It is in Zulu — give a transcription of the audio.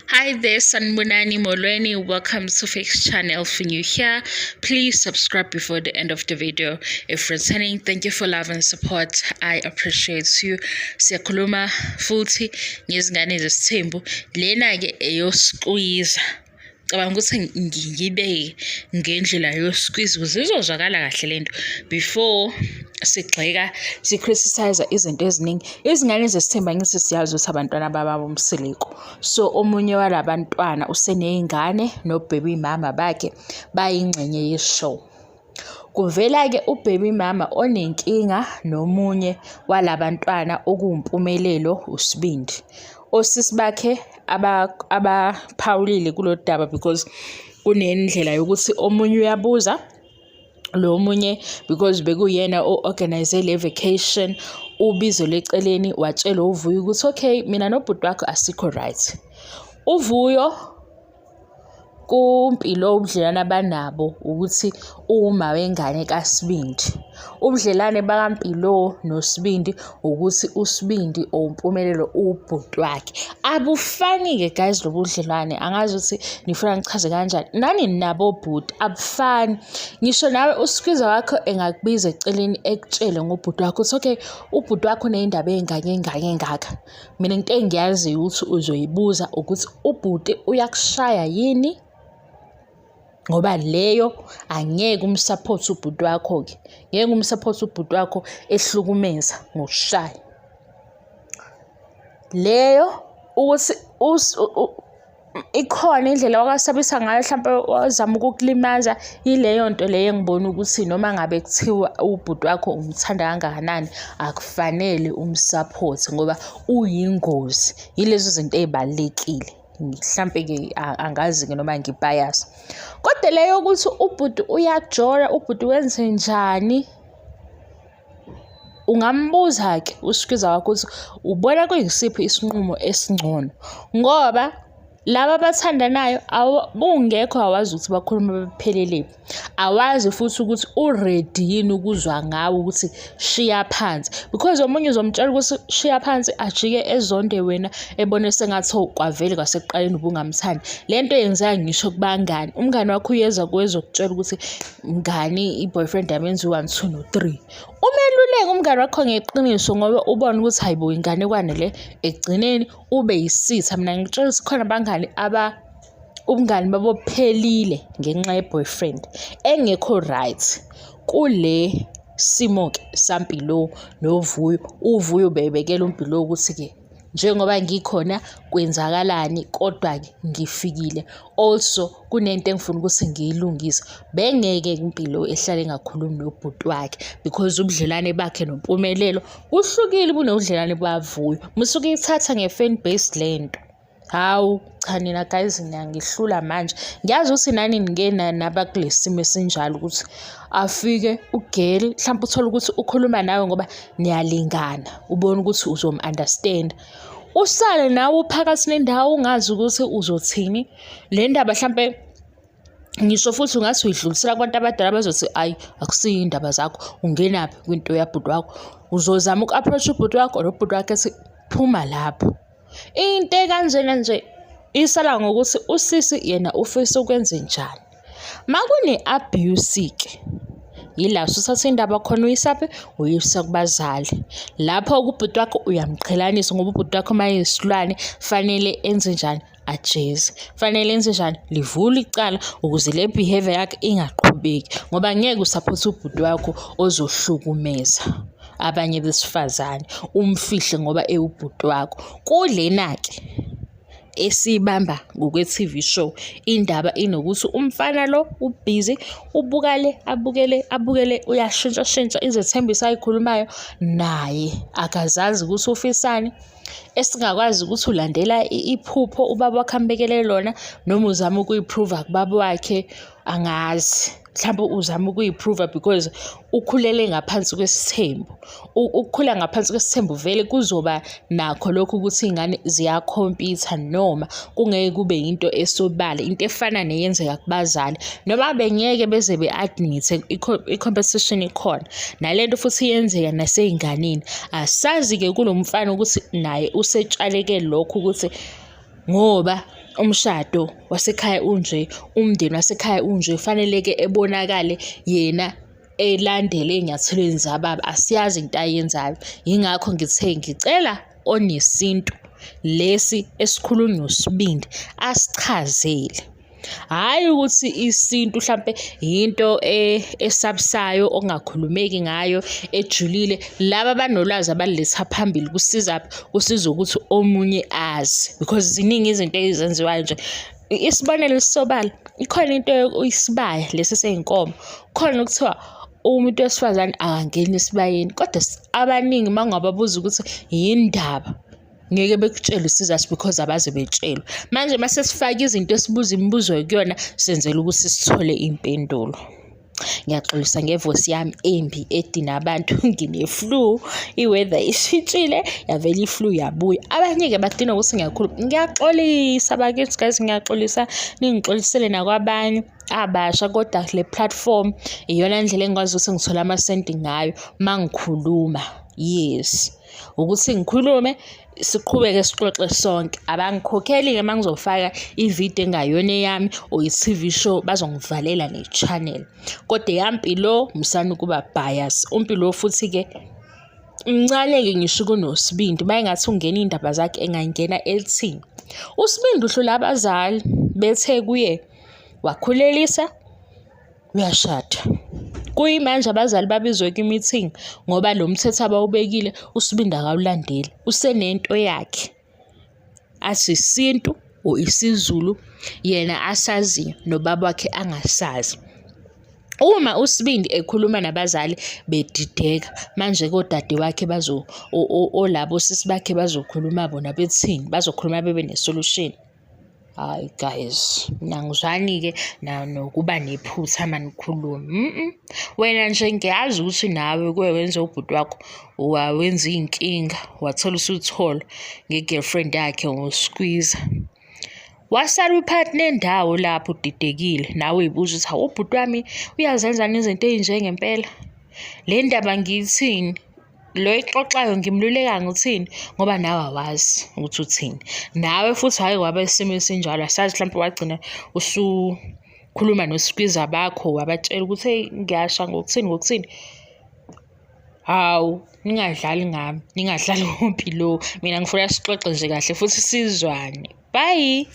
Hi there, Sanibonani Molweni. Welcome to Fix Channel. If you're new here, please subscribe before the end of the video. If returning, thank you for love and support. I appreciate you. Siyakhuluma futhi ngezingane zesithembu. Lena-ke eyosqueeze. Cabanga ukuthi ngiyibeke ngendlela yosqueeze ukuze izozwakala kahle lento before sigxeka si-criticize izinto eziningi. Izingane zesithembu angithi siyazi ukuthi abantwana bababa uMseleku. So omunye walabantwana useney'ngane no-baby mama bakhe bayingxenye ye-show. Kuvela-ke u-baby mama onenkinga nomunye walabantwana okuwuMpumelelo uSibindi. Osisi bakhe abaphawulile kulolu daba because kunendlela yokuthi omunye uyabuza lo omunye because bekuyena o-organize le vacation ubizelwe eceleni watshela uVuyo ukuthi okay mina nobhuti wakho asikho right. UVuyo kuMpilo ubudlelwane abanabo ukuthi uma wengane kaSibindi. Ubudlelwane bakaMpilo noSibindi ukuthi uSibindi or uMpumelelo uwubhuti wakhe. Abufani-ke guys lobu budlelwane, angazi ukuthi nifuna ngichaze kanjani. Nani ninabo obhuti, abufani. Ngisho nawe uskwiza wakho engakubiza eceleni ekutshele ngobhuti wakho ukuthi okay, ubhuti wakho uney'ndaba ey'ngaka ey'ngaka ey'ngaka. Mina into engiyaziyo ukuthi uzoyibuza ukuthi ubhuti uyakushaya yini ngoba leyo angeke umsaphote ubhuti wakho-ke, ngeke umsaphote ubhuti wakho ehlukumeza ngokushaya. Leyo ukuthi ikhona indlela owasabisa ngayo hlampe wazama ukukulimaza, yileyo nto leyo engibona ukuthi noma ngabe kuthiwa ubhuti wakho umthanda kangakanani, akufanele umsaphothe ngoba uyingozi. Yilezo zinto ey'balulekile. Mhlampe-ke angazi-ke noma ngi-bias. Kodwa le yokuthi ubhuti uyajola, ubhuti wenzenjani, ungambuza-ke uskwiza wakho ukuthi ubona kuyisiphi isinqumo esingcono ngoba laba abathandanayo bungekho awazi ukuthi bakhuluma bephelelепhi. Awazi futhi ukuthi u-ready yini ukuzwa ngawe ukuthi shiya phansi because omunye uzomtshela ukuthi shiya phansi ajike ezonde wena ebone sengathi kwavele kwasekuqaleni ubungamthandi. Le nto yenzeka ngisho kubangani, umngani wakho uyeza kuwe ezokutshela ukuthi mngani i-boyfriend yami yenza u-one, two no-three. Umeluleke umngani wakho ngeqiniso ngoba ubone ukuthi hayi bo inganekwane le ekugcineni ube yisitha. Mina ngikutshela ukuthi khona abangani aba ubungani babo buphelile ngenxa ye-boyfriend engekho right kule simo-ke saMpilo noVuyo. UVuyo ubebekela uMpilo ukuthi-ke njengoba ngikhona kwenzakalani kodwa-ke ngifikile. Also kunento engifuna ukuthi ngiyilungise. Bengeke uMpilo ehlale engakhulumi nobhuti wakhe because ubudlelwane bakhe noMpumelelo buhlukile kunobudlelwane baVuyo. Musa ukuyithatha nge-fan base le nto. Hawu cha nina guys niyangihlula manje. Ngiyazi ukuthi nani nike naba kule simo esinjalo ukuthi afike u-girl mhlawumpe uthole ukuthi ukhuluma nawe ngoba niyalingana, ubone ukuthi uzomu-understand-a. Usale nawe uphakathi nendawo ungazi ukuthi uzothini. Le ndaba hlampe ngisho futhi ungathi uyidlulisela kubantu abadala bazothi ayi akusiyo iy'ndaba zakho, ungenaphi kwinto yabhuti wakho. Uzozama uku-approach-a ubhuti wakho nobhuti wakho ethi phuma lapho. Into ekanjena nje isala ngokuthi usisi yena ufisa ukwenzenjani. Uma kune-abuse-ke yila usuthatha indaba khona uyisaphi uyisa kubazali. Lapho ubhuti wakho uyamqhelanisa ngoba ubhuti wakho uma eyisilwane fanele enze njani? Ajeze. Fanele enze njani? Livule icala ukuze le behavior yakhe ingaqhubeki ngoba ngeke usaphothe ubhuti wakho ozohlukumeza abanye besifazane umfihle ngoba ewubhuti wakho. Kulena-ke esiyibamba ngokwe-T_V show indaba inokuthi umfana lo ubhizi ubuka le abukele abukele uyashintshashintsha izethembiso ay'khulumayo naye akazazi ukuthi ufisani. Esingakwazi ukuthi ulandela iphupho ubaba wakhe ambekele lona noma uzama ukuyiphruva kubaba wakhe angazi. Mhlawumbe uzama ukuyiphruva because ukhulele ngaphansi kwesithembu. Ukukhula ngaphansi kwesithembu vele kuzoba nakho lokhu ukuthi iy'ngane ziyakhompitha noma kungeke kube yinto esobala, into efana neyenzeka kubazali. Noma bengeke beze be-admit-e i-competition ikhona. Nale nto futhi iyenzeka nasey'nganeni. Asazi-ke kulo mfana ukuthi naye usetshaleke lokhu ukuthi Ngoba umshado wasekhaya unje, umndeni wasekhaya unje, fanele-ke ebonakale yena elandele ey'nyathelweni zababa. Asiyazi into ayenzayo. Yingakho ngithe ngicela onesintu lesi esikhulunywa uSibindi asichazele. Hhayi ukuthi isintu hlampe yinto esabisayo okungakhulumeki ngayo ejulile. Laba abanolwazi abaluletha phambili kusizaphi? Kusiza ukuthi omunye azi because ziningi izinto ezenziwayo nje. Isibonelo esisobala, ikhona into isibaya lesi sey'nkomo, khona okuthiwa umuntu wesifazane akangeni esibayeni kodwa abaningi uma ungababuza ukuthi yini ndaba ngeke bekutshele isizathu because abaze betshelwe. Manje uma sesifake izinto esibuza imibuzo kuyona senzela ukuthi sithole iy'mpendulo. Ngiyaxolisa ngevosi yami embi edina abantu ngine-flu, i-weather ishintshile yavele i-flu yabuya. Abanye-ke badinwa ukuthi ngiyakhuluma. Ngiyaxolisa bakithi guys, ngiyaxolisa ningixolisele nakwabanye abasha kodwa le platform iyona ndlela engikwazi ukuthi ngithole amasenti ngayo uma ngikhuluma. Yes. Ukuthi ngikhulume siqhubeke sixoxe sonke. Abangikhokheli-ke uma ngizofaka ividiyo engayona eyami or i-T_V show bazongivalela ne-channel. Kodwa eyaMpilo musani ukuba bias. UMpilo futhi-ke mncane-ke ngisho kunoSibindi, uma engathi ungena iy'ndaba zakhe engayingena elithini. USibindi uhlula abazali bethe kuye wakhulelisa. Uyashada. Kuyimanje abazali babizwe kwi-meeting ngoba lo mthetho abawubekile uSibindi akawulandeli. Usenento yakhe athi isintu or isiZulu yena asaziyo nobaba wakhe angasazi. Uma uSibindi ekhuluma nabazali bedideka manje kodade wakhe bazo olabo sisi bakhe bazokhuluma bona bethini, bazokhuluma bebe ne-solution. Hhayi guys, mina angizwani-ke nokuba nephutha uma nikhuluma. Wena nje ngiyazi ukuthi nawe kuye wenza ubhuti wakho wawenza iy'nkinga, wathola usuthola nge-girlfriend yakhe ngoskwiza. Wasala uphakathi nendawo lapho udidekile, nawe uy'buza ukuthi hawu ubhuti wami uyazenzani izinto ey'nje ngempela? Le ndaba ngiyithini? Lo oyixoxayo ngimluleka ngithini ngoba nawe awazi ukuthi uthini. Nawe futhi hhayi waba isimo esinjalo asazi mhlampe wagcina usukhuluma noskwiza bakho wabatshela ukuthi eyi ngiyasha ngokuthini ngokuthini. Hawu, ningadlali ngami, ningadlali ngoMpilo. Mina ngifuna sixoxe nje kahle futhi sizwane. Bye.